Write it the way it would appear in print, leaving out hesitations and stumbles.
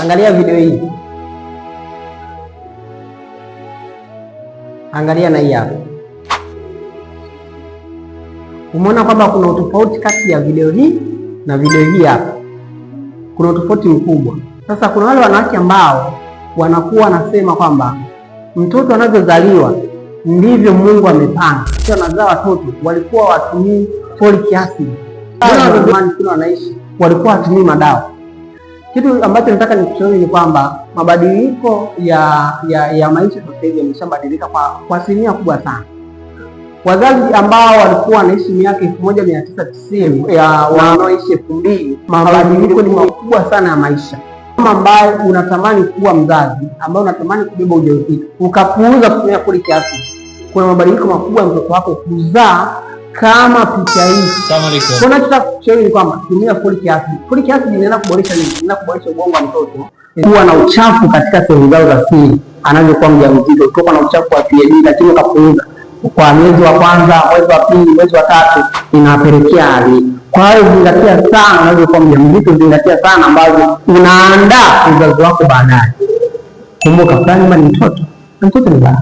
Angalia video hii, angalia na hii hapa. Umeona kwamba kuna utofauti kati ya video hii na video hii hapa, kuna utofauti mkubwa. Sasa kuna wale wanawake ambao wanakuwa wanasema kwamba mtoto anavyozaliwa ndivyo Mungu amepanga. Sio, wanazaa watoto walikuwa watumii folic acid, zamani wanaishi walikuwa watumii madawa. Kitu ambacho nataka nikushauri ni kwamba mabadiliko ya maisha sasa hivi yameshabadilika kwa asilimia kubwa sana. Wazazi ambao walikuwa wanaishi miaka 1990 ya wanaoishi 2000, mabadiliko ni makubwa sana ya maisha. Kama ambaye unatamani kuwa mzazi, ambaye unatamani kubeba ujauzito, ukapuuza kutumia folic acid, kuna mabadiliko makubwa ya mtoto wako kuzaa kama picha hii. Asalamu alaykum. Kwa nachotaka kushauri ni kwamba tumia folic acid. Folic acid inaenda kuboresha nini? Inaenda kuboresha ubongo wa mtoto kuwa na uchafu katika sehemu zao za siri anavyokuwa mjamzito, kutoka na uchafu wa PID, lakini ukapuuza kwa mwezi wa kwanza, mwezi wa pili, mwezi wa tatu, inawapelekea hali. Kwa hiyo zingatia sana unavyokuwa mjamzito, zingatia sana ambavyo unaandaa uzazi wako baadaye. Kumbuka fulani ni mtoto na mtoto ni baba.